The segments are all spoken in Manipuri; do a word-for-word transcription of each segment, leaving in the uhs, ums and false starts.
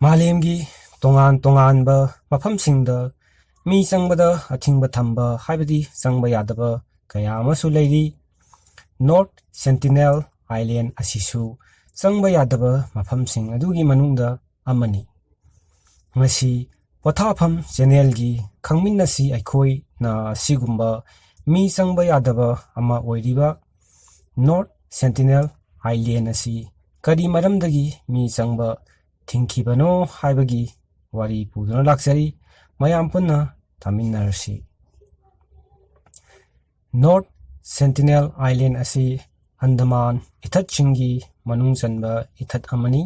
ꯃꯥꯂꯦꯝꯒꯤ ꯇꯣꯉꯥꯟ ꯇꯣꯉꯥꯟꯕ ꯃꯐꯝꯁꯤꯡꯗ ꯃꯤ ꯆꯪꯕꯗ ꯑꯊꯤꯡꯕ ꯊꯝꯕ, ꯍꯥꯏꯕꯗꯤ ꯆꯪꯕ ꯌꯥꯗꯕ ꯀꯌꯥ ꯑꯃꯁꯨ ꯂꯩꯔꯤ꯫ North Sentinel Island ꯑꯁꯤꯁꯨ ꯆꯪꯕ ꯌꯥꯗꯕ ꯃꯐꯝꯁꯤꯡ ꯑꯗꯨꯒꯤ ꯃꯅꯨꯡꯗ ꯑꯃꯅꯤ꯫ ꯉꯁꯤ ꯄꯣꯊꯥꯐꯝ ꯆꯦꯅꯦꯜꯒꯤ ꯈꯪꯃꯤꯟꯅꯁꯤ ꯑꯩꯈꯣꯏꯅ ꯑꯁꯤꯒꯨꯝꯕ ꯃꯤ ꯆꯪꯕ ꯌꯥꯗꯕ ꯑꯃ ꯑꯣꯏꯔꯤꯕ North Sentinel Island ꯑꯁꯤ ꯀꯔꯤ ꯃꯔꯝꯗꯒꯤ ꯃꯤ ꯆꯪꯕ ꯊꯤꯡꯈꯤꯕꯅꯣ ꯍꯥꯏꯕꯒꯤ ꯋꯥꯔꯤ ꯄꯨꯗꯨꯅ ꯂꯥꯛꯆꯔꯤ꯫ ꯃꯌꯥꯝ ꯄꯨꯟꯅ ꯇꯥꯃꯤꯟꯅꯔꯁꯤ꯫ North Sentinel Island ꯑꯁꯤ ꯑꯟꯗꯃꯥꯟ ꯏꯊꯠꯁꯤꯡꯒꯤ ꯃꯅꯨꯡ ꯆꯟꯕ ꯏꯊꯠ ꯑꯃꯅꯤ꯫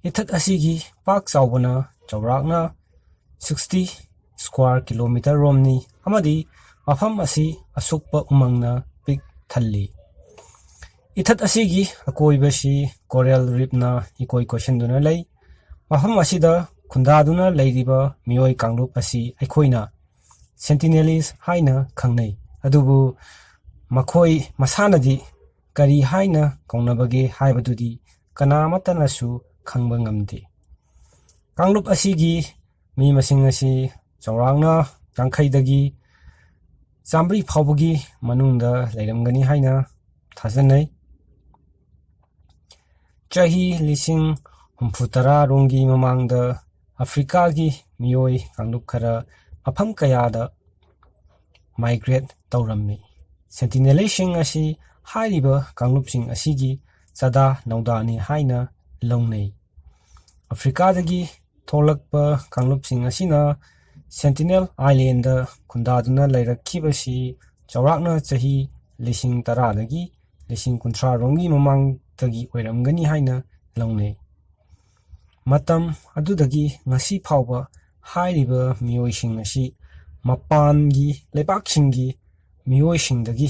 ꯏꯊꯠ ꯑꯁꯤꯒꯤ ꯄꯥꯛ ꯆꯥꯎꯕꯅ ꯆꯥꯎꯔꯥꯛꯅ sixty square kilometre ꯔꯣꯝꯅꯤ, ꯑꯃꯗꯤ ꯃꯐꯝ ꯑꯁꯤ ꯑꯁꯨꯛꯄ ꯎꯃꯪꯅ ꯄꯤꯛ ꯊꯜꯂꯤ꯫ ꯏꯊꯠ ꯑꯁꯤꯒꯤ ꯑꯀꯣꯏꯕꯁꯤ coral reefꯅ ꯏꯀꯣꯏ ꯀꯣꯏꯁꯤꯟꯗꯨꯅ ꯂꯩ꯫ ꯃꯐꯝ ꯑꯁꯤꯗ ꯈꯨꯟꯗꯥꯗꯨꯅ ꯂꯩꯔꯤꯕ ꯃꯤꯑꯣꯏ ꯀꯥꯡꯂꯨꯞ ꯑꯁꯤ ꯑꯩꯈꯣꯏꯅ Sentinelese ꯍꯥꯏꯅ ꯈꯪꯅꯩ꯫ ꯑꯗꯨꯕꯨ ꯃꯈꯣꯏ ꯃꯁꯥꯅꯗꯤ ꯀꯔꯤ ꯍꯥꯏꯅ ꯀꯧꯅꯕꯒꯦ ꯍꯥꯏꯕꯗꯨꯗꯤ ꯀꯅꯥ ꯑꯃꯠꯇꯅꯁꯨ ꯈꯪꯕ ꯉꯝꯗꯦ꯫ ꯀꯥꯡꯂꯨꯞ ꯑꯁꯤꯒꯤ ꯃꯤ ꯃꯁꯤꯡ ꯑꯁꯤ ꯆꯥꯎꯔꯥꯛꯅ ꯌꯥꯡꯈꯩꯗꯒꯤ ꯆꯥꯝꯃꯔꯤ ꯐꯥꯎꯕꯒꯤ ꯃꯅꯨꯡꯗ ꯂꯩꯔꯝꯒꯅꯤ ꯍꯥꯏꯅ ꯊꯥꯖꯅꯩ꯫ ꯆꯍꯤ ꯂꯤꯁꯤꯡ ꯍꯨꯝꯐꯨ ꯇꯔꯥ ꯔꯣꯝꯒꯤ ꯃꯃꯥꯡꯗ ꯑꯐ꯭ꯔꯤꯀꯥꯒꯤ ꯃꯤꯑꯣꯏ ꯀꯥꯡꯂꯨꯞ ꯈꯔ ꯃꯐꯝ ꯀꯌꯥꯗ migrate ꯇꯧꯔꯝꯃꯤ꯫ Sentinelese ꯁꯤꯡ ꯑꯁꯤ ꯍꯥꯏꯔꯤꯕ ꯀꯥꯡꯂꯨꯞꯁꯤꯡ ꯑꯁꯤꯒꯤ ꯆꯥꯗꯥ ꯅꯧꯗꯥꯅꯤ ꯍꯥꯏꯅ ꯂꯧꯅꯩ꯫ ꯑꯐ꯭ꯔꯤꯀꯥꯗꯒꯤ ꯊꯣꯛꯂꯛꯄ ꯀꯥꯡꯂꯨꯞꯁꯤꯡ ꯑꯁꯤꯅ Sentinel Island ꯈꯨꯟꯗꯥꯗꯨꯅ ꯂꯩꯔꯛꯈꯤꯕꯁꯤ ꯆꯥꯎꯔꯥꯛꯅ ꯆꯍꯤ ꯂꯤꯁꯤꯡ ꯇꯔꯥꯗꯒꯤ ꯂꯤꯁꯤꯡ ꯀꯨꯟꯊ꯭ꯔꯥ ꯔꯣꯝꯒꯤ ꯃꯃꯥꯡꯗꯒꯤ ꯑꯣꯏꯔꯝꯒꯅꯤ ꯍꯥꯏꯅ ꯂꯧꯅꯩ꯫ ꯃꯇꯝ ꯑꯗꯨꯗꯒꯤ ꯉꯁꯤ ꯐꯥꯎꯕ ꯍꯥꯏꯔꯤꯕ ꯃꯤꯑꯣꯏꯁꯤꯡ ꯑꯁꯤ ꯃꯄꯥꯟꯒꯤ ꯂꯩꯕꯥꯛꯁꯤꯡꯒꯤ ꯃꯤꯑꯣꯏꯁꯤꯡꯗꯒꯤ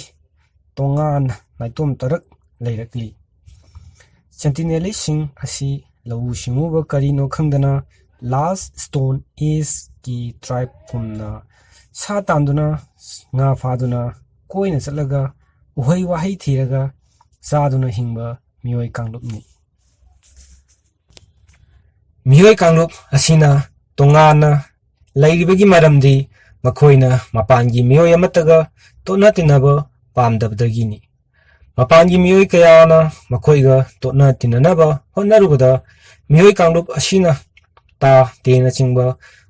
ꯇꯣꯉꯥꯟꯅ ꯅꯥꯏꯇꯣꯝ ꯇꯔꯛ ꯂꯩꯔꯛꯂꯤ꯫ Sentinelese ꯁꯤꯡ ꯑꯁꯤ ꯂꯧꯎ ꯁꯤꯡꯎꯕ ꯀꯔꯤꯅꯣ ꯈꯪꯗꯅ last Stone Age ꯀꯤ tribe ꯀꯨꯝꯅ ꯁꯥ ꯇꯥꯟꯗꯨꯅ, ꯉꯥ ꯐꯥꯗꯨꯅ, ꯀꯣꯏꯅ ꯆꯠꯂꯒ ꯎꯍꯩ ꯋꯥꯍꯩ ꯊꯤꯔꯒ ꯆꯥꯗꯨꯅ ꯍꯤꯡꯕ ꯃꯤꯑꯣꯏ ꯀꯥꯡꯂꯨꯞꯅꯤ꯫ ꯃꯤꯑꯣꯏ ꯀꯥꯡꯂꯨꯞ ꯑꯁꯤꯅ ꯇꯣꯉꯥꯟꯅ ꯂꯩꯔꯤꯕꯒꯤ ꯃꯔꯝꯗꯤ ꯃꯈꯣꯏꯅ ꯃꯄꯥꯟꯒꯤ ꯃꯤꯑꯣꯏ ꯑꯃꯠꯇꯒ ꯇꯣꯠꯅ ꯇꯤꯟꯅꯕ ꯄꯥꯝꯗꯕꯗꯒꯤꯅꯤ꯫ ꯃꯄꯥꯟꯒꯤ ꯃꯤꯑꯣꯏ ꯀꯌꯥꯅ ꯃꯈꯣꯏꯒ ꯇꯣꯠꯅ ꯇꯤꯟꯅꯅꯕ ꯍꯣꯠꯅꯔꯨꯕꯗ ꯃꯤꯑꯣꯏ ꯀꯥꯡꯂꯨꯞ ꯑꯁꯤꯅ ꯇꯥ, ꯇꯦꯅꯆꯤꯡꯕ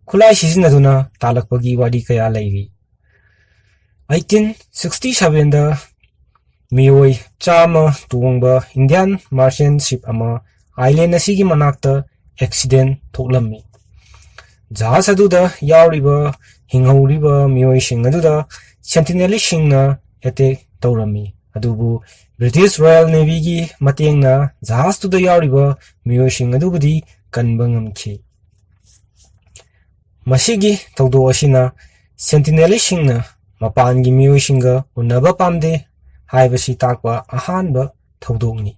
ꯈꯨꯠꯂꯥꯏ ꯁꯤꯖꯤꯟꯅꯗꯨꯅ ꯇꯥꯜꯂꯛꯄꯒꯤ ꯋꯥꯔꯤ ꯀꯌꯥ ꯂꯩꯔꯤ꯫ ꯑꯩꯠꯇꯤꯟ ꯁꯤꯛꯁꯇꯤ ꯁꯚꯦꯟꯗ ꯃꯤꯑꯣꯏ ꯆꯥꯝꯃ ꯇꯣꯡꯕ Indian merchant ship ꯑꯃ island ꯑꯁꯤꯒꯤ ꯃꯅꯥꯛꯇ accident ꯊꯣꯛꯂꯝꯃꯤ꯫ ꯖꯍꯥꯖ ꯑꯗꯨꯗ ꯌꯥꯎꯔꯤꯕ ꯍꯤꯡꯍꯧꯔꯤꯕ ꯃꯤꯑꯣꯏꯁꯤꯡ ꯑꯗꯨꯗ Sentinelꯁꯤꯡꯅ attack ꯇꯧꯔꯝꯃꯤ꯫ ꯑꯗꯨꯕꯨ British Royal Navyꯒꯤ ꯃꯇꯦꯡꯅ ꯖꯍꯥꯖꯇꯨꯗ ꯌꯥꯎꯔꯤꯕ ꯃꯤꯑꯣꯏꯁꯤꯡ ꯑꯗꯨꯕꯨꯗꯤ ꯀꯟꯕ ꯉꯝꯈꯤ꯫ ꯃꯁꯤꯒꯤ ꯊꯧꯗꯣꯛ ꯑꯁꯤꯅ Sentinelꯁꯤꯡꯅ ꯃꯄꯥꯟꯒꯤ ꯃꯤꯑꯣꯏꯁꯤꯡꯒ ꯎꯅꯕ ꯄꯥꯝꯗꯦ ꯍꯥꯏꯕꯁꯤ ꯇꯥꯛꯄ ꯑꯍꯥꯟꯕ ꯊꯧꯗꯣꯛꯅꯤ꯫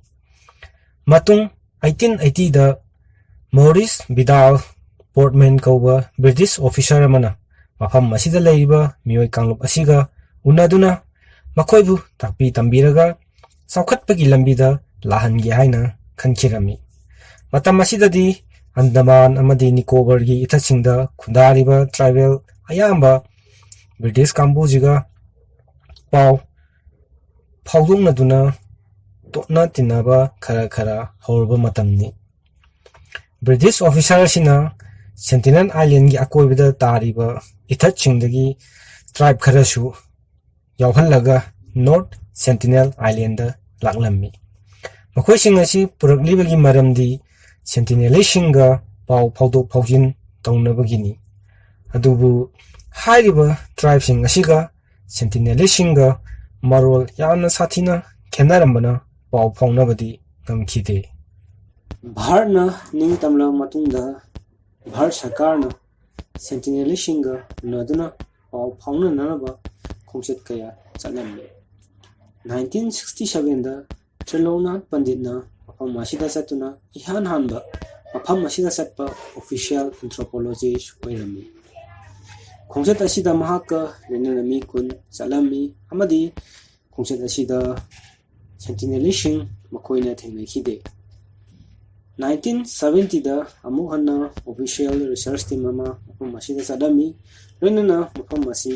ꯃꯇꯨꯡ ꯑꯩꯠꯇꯤꯟ ꯑꯩꯠꯇꯤꯗ Maurice Vidal Portman ꯀꯧꯕ British officer ꯑꯃꯅ ꯃꯐꯝ ꯑꯁꯤꯗ ꯂꯩꯔꯤꯕ ꯃꯤꯑꯣꯏ ꯀꯥꯡꯂꯨꯞ ꯑꯁꯤꯒ ꯎꯅꯗꯨꯅ ꯃꯈꯣꯏꯕꯨ ꯇꯥꯛꯄꯤ ꯇꯝꯕꯤꯔꯒ ꯆꯥꯎꯈꯠꯄꯒꯤ ꯂꯝꯕꯤꯗ ꯂꯥꯛꯍꯟꯒꯦ ꯍꯥꯏꯅ ꯈꯟꯈꯤꯔꯝꯃꯤ꯫ ꯃꯇꯝ ꯑꯁꯤꯗꯗꯤ ꯑꯟꯗꯃꯥꯟ ꯑꯃꯗꯤ ꯅꯤꯀꯣꯕꯔꯒꯤ ꯏꯊꯠꯁꯤꯡꯗ ꯈꯨꯟꯗꯥꯔꯤꯕ tribal ꯑꯌꯥꯝꯕ British ꯀꯥꯡꯕꯨꯁꯤꯒ ꯄꯥꯎ ꯐꯥꯎꯗꯣꯛꯅꯗꯨꯅ ꯇꯣꯠꯅ ꯇꯤꯟꯅꯕ ꯈꯔ ꯈꯔ ꯍꯧꯔꯕ ꯃꯇꯝꯅꯤ꯫ British officer ꯑꯁꯤꯅ Sentinel Islandꯒꯤ ꯑꯀꯣꯏꯕꯗ ꯇꯥꯔꯤꯕ ꯏꯊꯠꯁꯤꯡꯗꯒꯤ tribe ꯈꯔꯁꯨ ꯌꯥꯎꯍꯜꯂꯒ North Sentinel Islandꯗ ꯂꯥꯛꯂꯝꯃꯤ꯫ ꯃꯈꯣꯏꯁꯤꯡ ꯑꯁꯤ ꯄꯨꯔꯛꯂꯤꯕꯒꯤ ꯃꯔꯝꯗꯤ Sentinelꯁꯤꯡꯒ ꯄꯥꯎ ꯐꯥꯎꯗꯣꯛ ꯐꯥꯎꯖꯤꯟ ꯇꯧꯅꯕꯒꯤꯅꯤ꯫ ꯑꯗꯨꯕꯨ ꯍꯥꯏꯔꯤꯕ tribeꯁꯤꯡ ꯑꯁꯤꯒ Sentinelꯁꯤꯡꯒ ꯃꯔꯣꯜ ꯌꯥꯝꯅ ꯁꯥꯊꯤꯅ ꯈꯦꯠꯅꯔꯝꯕꯅ ꯄꯥꯎ ꯐꯥꯎꯅꯕꯗꯤ ꯉꯝꯈꯤꯗꯦ꯫ ꯚꯥꯔꯠꯅ ꯅꯤꯡꯇꯝꯂꯕ ꯃꯇꯨꯡꯗ ꯚꯥꯔꯠ ꯁꯔꯀꯥꯔꯅ Sentinelꯁꯤꯡꯒ ꯎꯅꯗꯨꯅ ꯄꯥꯎ ꯐꯥꯎꯅꯅꯅꯕ ꯈꯣꯡꯆꯠ ꯀꯌꯥ ꯆꯠꯂꯝꯃꯤ꯫ ꯅꯥꯏꯟꯇꯤꯟ ꯁꯤꯛꯁꯇꯤ ꯁꯚꯦꯟꯗ ꯇ꯭ꯔꯤꯂꯣꯛꯅꯥꯊ ꯄꯟꯗꯤꯠꯅ ꯃꯐꯝ ꯑꯁꯤꯗ ꯆꯠꯇꯨꯅ ꯏꯍꯥꯟ ꯍꯥꯟꯕ ꯃꯐꯝ ꯑꯁꯤꯗ ꯆꯠꯄ official anthropologist ꯑꯣꯏꯔꯝꯃꯤ꯫ ꯈꯣꯡꯆꯠ ꯑꯁꯤꯗ ꯃꯍꯥꯛꯀ ꯂꯣꯏꯅꯅ ꯃꯤ ꯀꯨꯟ ꯆꯠꯂꯝꯃꯤ ꯑꯃꯗꯤ ꯈꯣꯡꯆꯠ ꯑꯁꯤꯗ Sentinelꯁꯤꯡ ꯃꯈꯣꯏꯅ ꯊꯦꯡꯅꯈꯤꯗꯦ꯫ ꯅꯥꯏꯟꯇꯤꯟ ꯁꯕꯦꯟꯇꯤꯗ ꯑꯃꯨꯛ ꯍꯟꯅ official research team ꯑꯃ ꯃꯐꯝ ꯑꯁꯤꯗ ꯆꯠꯂꯝꯃꯤ, ꯂꯣꯏꯅꯅ ꯃꯐꯝ ꯑꯁꯤ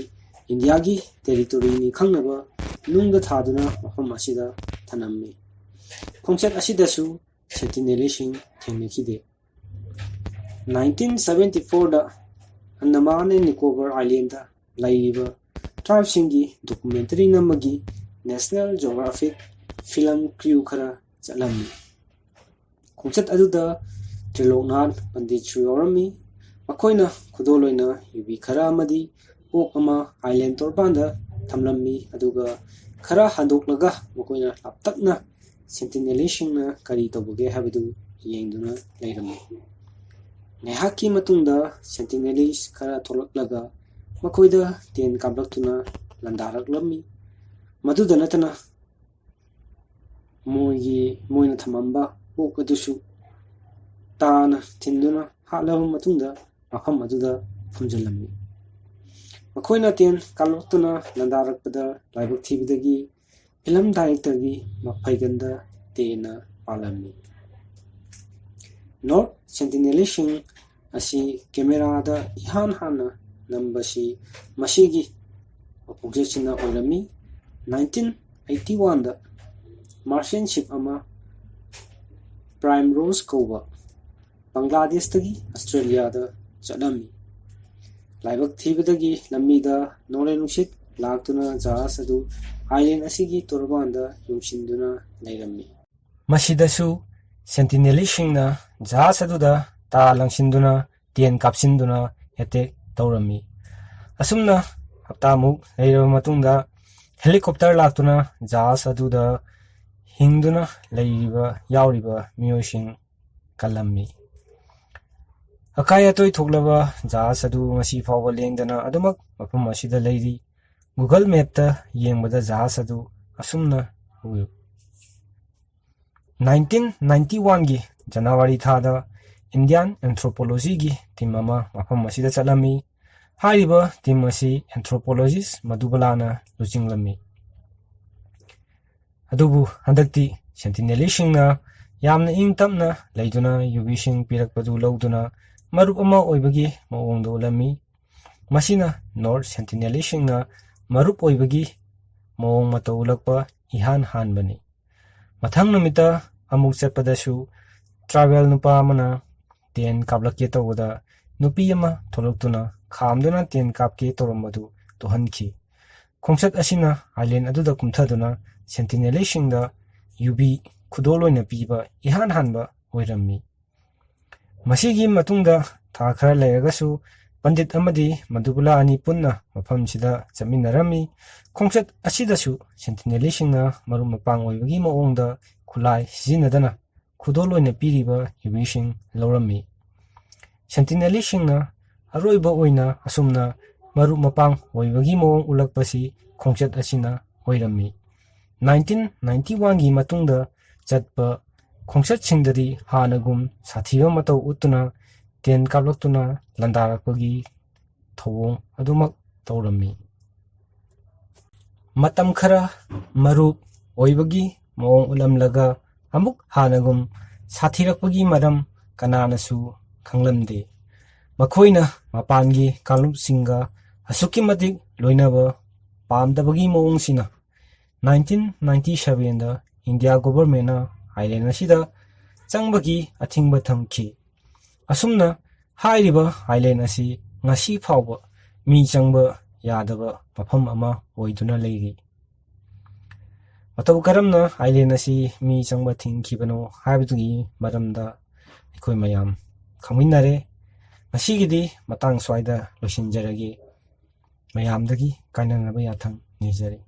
ꯏꯟꯗꯤꯌꯥꯒꯤ territoryꯅꯤ ꯈꯪꯅꯕ ꯅꯨꯡꯗ ꯊꯥꯗꯨꯅ ꯃꯐꯝ ꯑꯁꯤꯗ ꯊꯅꯝꯃꯤ꯫ ꯈꯣꯡꯆꯠ ꯑꯁꯤꯗꯁꯨ Sentinelꯁꯤꯡ ꯊꯦꯡꯅꯈꯤꯗꯦ꯫ ꯅꯥꯏꯟꯇꯤꯟ ꯁꯕꯦꯟꯇꯤ ꯐꯣꯔꯗ Andaman and Nicobar Islandꯗ ꯂꯩꯔꯤꯕ tribeꯁꯤꯡꯒꯤ documentary ꯅꯝꯕꯒꯤ National Geographic film crew ꯈꯔ ꯆꯠꯂꯝꯃꯤ꯫ ꯈꯣꯡꯆꯠ ꯑꯗꯨꯗ ꯇ꯭ꯔꯤꯂꯣꯛꯅꯥꯊ ꯄꯟꯗꯤꯠꯁꯨ ꯌꯥꯎꯔꯝꯃꯤ꯫ ꯃꯈꯣꯏꯅ ꯈꯨꯗꯣꯜ ꯑꯣꯏꯅ ꯌꯨꯕꯤ ꯈꯔ ꯑꯃꯗꯤ ꯑꯣꯛ ꯑꯃ island ꯇꯣꯔꯕꯥꯟꯗ ꯊꯝꯂꯝꯃꯤ, ꯑꯗꯨꯒ ꯈꯔ ꯍꯟꯗꯣꯛꯂꯒ ꯃꯈꯣꯏꯅ ꯂꯥꯞꯇꯛꯅ Sentinelꯁꯤꯡꯅ ꯀꯔꯤ ꯇꯧꯕꯒꯦ ꯍꯥꯏꯕꯗꯨ ꯌꯦꯡꯗꯨꯅ ꯂꯩꯔꯝꯃꯤ꯫ ꯉꯥꯏꯍꯥꯛꯀꯤ ꯃꯇꯨꯡꯗ Sentinelꯁ ꯈꯔ ꯊꯣꯛꯂꯛꯂꯒ ꯃꯈꯣꯏꯗ ꯇꯦꯟ ꯀꯥꯞꯂꯛꯇꯨꯅ ꯂꯥꯟꯗꯥꯔꯛꯂꯝꯃꯤ꯫ ꯃꯗꯨꯗ ꯅꯠꯇꯅ ꯃꯣꯏꯒꯤ, ꯃꯣꯏꯅ ꯊꯝꯃꯝꯕ ꯑꯣꯛ ꯑꯗꯨꯁꯨ ꯇꯥꯅ ꯊꯤꯟꯗꯨꯅ ꯍꯥꯠꯂꯕ ꯃꯇꯨꯡꯗ ꯃꯐꯝ ꯑꯗꯨꯗ ꯐꯨꯝꯖꯤꯜꯂꯝꯃꯤ꯫ ꯃꯈꯣꯏꯅ ꯇꯦꯟ ꯀꯥꯞꯂꯛꯇꯨꯅ ꯂꯥꯟꯗꯥꯔꯛꯄꯗ ꯂꯥꯏꯕꯛ ꯊꯤꯕꯗꯒꯤ film directorꯒꯤ ꯃꯐꯩꯒꯟꯗ ꯇꯦꯟꯅ ꯄꯥꯜꯂꯝꯃꯤ꯫ North Sentinelꯁꯤꯡ ꯑꯁꯤ cameraꯗ ꯏꯍꯥꯟ ꯍꯥꯟꯅ ꯅꯝꯕꯁꯤ ꯃꯁꯤꯒꯤ ꯃꯄꯨꯡꯆꯦꯠꯁꯤꯅ ꯑꯣꯏꯔꯝꯃꯤ꯫ ꯅꯥꯏꯟꯇꯤꯟ ꯑꯩꯠꯇꯤ ꯋꯥꯟꯗ Martian ship ꯑꯃ Primrose ꯀꯧꯕ ꯕꯪꯒ꯭ꯂꯥꯗꯦꯁꯇꯒꯤ ꯑꯁꯇ꯭ꯔꯦꯂꯤꯌꯥꯗ ꯆꯠꯂꯝꯃꯤ꯫ ꯂꯥꯏꯕꯛ ꯊꯤꯕꯗꯒꯤ ꯂꯝꯕꯤꯗ ꯅꯣꯡꯂꯩ ꯅꯨꯡꯁꯤꯠ ꯂꯥꯛꯇꯨꯅ ꯖꯍꯥꯖ ꯑꯗꯨ island ꯑꯁꯤꯒꯤ ꯇꯣꯔꯕꯥꯟꯗ ꯌꯨꯡꯁꯤꯟꯗꯨꯅ ꯂꯩꯔꯝꯃꯤ꯫ ꯃꯁꯤꯗꯁꯨ Sentinelꯁꯤꯡꯅ ꯖꯍꯥꯖ ꯑꯗꯨꯗ ꯇꯥ ꯂꯪꯁꯤꯟꯗꯨꯅ ꯇꯦꯟ ꯀꯥꯞꯁꯤꯟꯗꯨꯅ attack ꯇꯧꯔꯝꯃꯤ꯫ ꯑꯁꯨꯝꯅ ꯍꯞꯇꯥꯃꯨꯛ ꯂꯩꯔꯕ ꯃꯇꯨꯡꯗ helicopter ꯂꯥꯛꯇꯨꯅ ꯖꯍꯥꯖ ꯑꯗꯨꯗ ꯍꯤꯡꯗꯨꯅ ꯂꯩꯔꯤꯕ, ꯌꯥꯎꯔꯤꯕ ꯃꯤꯑꯣꯏꯁꯤꯡ ꯀꯜꯂꯝꯃꯤ꯫ ꯑꯀꯥꯏ ꯑꯇꯣꯏ ꯊꯣꯛꯂꯕ ꯖꯍꯥꯖ ꯑꯗꯨ ꯉꯁꯤ ꯐꯥꯎꯕ ꯂꯦꯡꯗꯅ ꯑꯗꯨꯃꯛ ꯃꯐꯝ ꯑꯁꯤꯗ ꯂꯩꯔꯤ꯫ Google mapꯇ ꯌꯦꯡꯕꯗ ꯖꯍꯥꯖ ꯑꯗꯨ ꯑꯁꯨꯝꯅ ꯎꯏ꯫ ꯅꯥꯏꯟꯇꯤꯟ ꯅꯥꯏꯟꯇꯤ ꯋꯥꯟꯒꯤ ꯖꯅꯋꯥꯔꯤ ꯊꯥꯗ Indian Anthropologyꯒꯤ team ꯑꯃ ꯃꯐꯝ ꯑꯁꯤꯗ ꯆꯠꯂꯝꯃꯤ꯫ ꯍꯥꯏꯔꯤꯕ team ꯑꯁꯤ anthropologist ꯃꯙꯨꯕꯂꯥꯅ ꯂꯨꯆꯤꯡꯂꯝꯃꯤ꯫ ꯑꯗꯨꯕꯨ ꯍꯟꯗꯛꯇꯤ Sentinelꯁꯤꯡꯅ ꯌꯥꯝꯅ ꯏꯪ ꯇꯞꯅ ꯂꯩꯗꯨꯅ ꯌꯨꯕꯤꯁꯤꯡ ꯄꯤꯔꯛꯄꯗꯨ ꯂꯧꯗꯨꯅ ꯃꯔꯨꯞ ꯑꯃ ꯑꯣꯏꯕꯒꯤ ꯃꯑꯣꯡꯗ ꯎꯠꯂꯝꯃꯤ꯫ ꯃꯁꯤꯅ ꯅꯣꯔꯠ ꯁꯦꯟꯇꯤꯅꯦꯂꯤꯁꯤꯡꯅ ꯃꯔꯨꯞ ꯑꯣꯏꯕꯒꯤ ꯃꯑꯣꯡ ꯃꯇꯧ ꯎꯠꯂꯛꯄ ꯏꯍꯥꯟ ꯍꯥꯟꯕꯅꯤ꯫ ꯃꯊꯪ ꯅꯨꯃꯤꯠꯇ ꯑꯃꯨꯛ ꯆꯠꯄꯗꯁꯨ ꯇ꯭ꯔꯥꯏꯕꯦꯜ ꯅꯨꯄꯥ ꯑꯃꯅ ꯇꯦꯟ ꯀꯥꯞꯂꯛꯀꯦ ꯇꯧꯕꯗ ꯅꯨꯄꯤ ꯑꯃ ꯊꯣꯛꯂꯛꯇꯨꯅ ꯈꯥꯝꯗꯨꯅ ꯇꯦꯟ ꯀꯥꯞꯀꯦ ꯇꯧꯔꯝꯕꯗꯨ ꯇꯣꯛꯍꯟꯈꯤ꯫ ꯈꯣꯡꯆꯠ ꯑꯁꯤꯅ ꯑꯥꯏꯂꯦꯟ ꯑꯗꯨꯗ ꯀꯨꯝꯊꯗꯨꯅ ꯁꯦꯟꯇꯤꯅꯦꯂꯤꯁꯤꯡꯗ ꯌꯨꯕꯤ ꯈꯨꯗꯣꯜ ꯑꯣꯏꯅ ꯄꯤꯕ ꯏꯍꯥꯟ ꯍꯥꯟꯕ ꯑꯣꯏꯔꯝꯃꯤ꯫ ꯃꯁꯤꯒꯤ ꯃꯇꯨꯡꯗ ꯊꯥ ꯈꯔ ꯂꯩꯔꯒꯁꯨ ꯄꯟꯗꯤꯠ ꯑꯃꯗꯤ ꯃꯗꯨꯕꯨꯂꯥ ꯑꯅꯤ ꯄꯨꯟꯅ ꯃꯐꯝꯁꯤꯗ ꯆꯠꯃꯤꯟꯅꯔꯝꯃꯤ꯫ ꯈꯣꯡꯆꯠ ꯑꯁꯤꯗꯁꯨ ꯁꯦꯟꯇꯤꯅꯦꯂꯤꯁꯤꯡꯅ ꯃꯔꯨꯞ ꯃꯄꯥꯡ ꯑꯣꯏꯕꯒꯤ ꯃꯑꯣꯡꯗ ꯈꯨꯠꯂꯥꯏ ꯁꯤꯖꯤꯟꯅꯗꯅ ꯈꯨꯗꯣꯜ ꯑꯣꯏꯅ ꯄꯤꯔꯤꯕ ꯌꯨꯕꯤꯁꯤꯡ ꯂꯧꯔꯝꯃꯤ꯫ ꯁꯦꯟꯇꯤꯅꯦꯂꯤꯁꯤꯡꯅ ꯑꯔꯣꯏꯕ ꯑꯣꯏꯅ ꯑꯁꯨꯝꯅ ꯃꯔꯨꯞ ꯃꯄꯥꯡ ꯑꯣꯏꯕꯒꯤ ꯃꯑꯣꯡ ꯎꯠꯂꯛꯄꯁꯤ ꯈꯣꯡꯆꯠ ꯑꯁꯤꯅ ꯑꯣꯏꯔꯝꯃꯤ꯫ ꯅꯥꯏꯟꯇꯤꯟ ꯅꯥꯏꯟꯇꯤ ꯋꯥꯟꯒꯤ ꯃꯇꯨꯡꯗ ꯆꯠꯄ ꯈꯣꯡꯆꯠꯁꯤꯡꯗꯗꯤ ꯍꯥꯟꯅꯒꯨꯝ ꯁꯥꯊꯤꯕ ꯃꯇꯧ ꯎꯠꯇꯨꯅ ꯇꯦꯟ ꯀꯥꯞꯂꯛꯇꯨꯅ ꯂꯥꯟꯗꯥꯔꯛꯄꯒꯤ ꯊꯧꯑꯣꯡ ꯑꯗꯨꯃꯛ ꯇꯧꯔꯝꯃꯤ꯫ ꯃꯇꯝ ꯈꯔ ꯃꯔꯨꯞ ꯑꯣꯏꯕꯒꯤ ꯃꯑꯣꯡ ꯎꯠꯂꯝꯂꯒ ꯑꯃꯨꯛ ꯍꯥꯟꯅꯒꯨꯝ ꯁꯥꯊꯤꯔꯛꯄꯒꯤ ꯃꯔꯝ ꯀꯅꯥꯅꯁꯨ ꯈꯪꯂꯝꯗꯦ꯫ ꯃꯈꯣꯏꯅ ꯃꯄꯥꯟꯒꯤ ꯀꯥꯡꯂꯨꯞꯁꯤꯡꯒ ꯑꯁꯨꯛꯀꯤ ꯃꯇꯤꯛ ꯂꯣꯏꯅꯕ ꯄꯥꯝꯗꯕꯒꯤ ꯃꯑꯣꯡꯁꯤꯅ ꯅꯥꯏꯟꯇꯤꯟ ꯅꯥꯏꯟꯇꯤ ꯁꯚꯦꯟꯗ ꯏꯟꯗꯤꯌꯥ ꯒꯣꯚꯔꯃꯦꯟꯅ ꯑꯥꯏꯂꯦꯟ ꯑꯁꯤꯗ ꯆꯪꯕꯒꯤ ꯑꯊꯤꯡꯕ ꯊꯝꯈꯤ꯫ ꯑꯁꯨꯝꯅ ꯍꯥꯏꯔꯤꯕ ꯑꯥꯏꯂꯦꯟ ꯑꯁꯤ ꯉꯁꯤ ꯐꯥꯎꯕ ꯃꯤ ꯆꯪꯕ ꯌꯥꯗꯕ ꯃꯐꯝ ꯑꯃ ꯑꯣꯏꯗꯨꯅ ꯂꯩꯔꯤ꯫ ꯃꯇꯧ ꯀꯔꯝꯅ ꯑꯥꯏꯂꯦꯟ ꯑꯁꯤ ꯃꯤ ꯆꯪꯕ ꯊꯤꯡꯈꯤꯕꯅꯣ ꯍꯥꯏꯕꯗꯨꯒꯤ ꯃꯔꯝꯗ ꯑꯩꯈꯣꯏ ꯃꯌꯥꯝ ꯈꯪꯃꯤꯟꯅꯔꯦ꯫ ꯉꯁꯤꯒꯤꯗꯤ ꯃꯇꯥꯡ ꯁ꯭ꯋꯥꯏꯗ ꯂꯣꯏꯁꯤꯟꯖꯔꯒꯦ꯫ ꯃꯌꯥꯝꯗꯒꯤ ꯀꯥꯏꯅꯅꯕ ꯌꯥꯊꯪ ꯅꯤꯖꯔꯤ꯫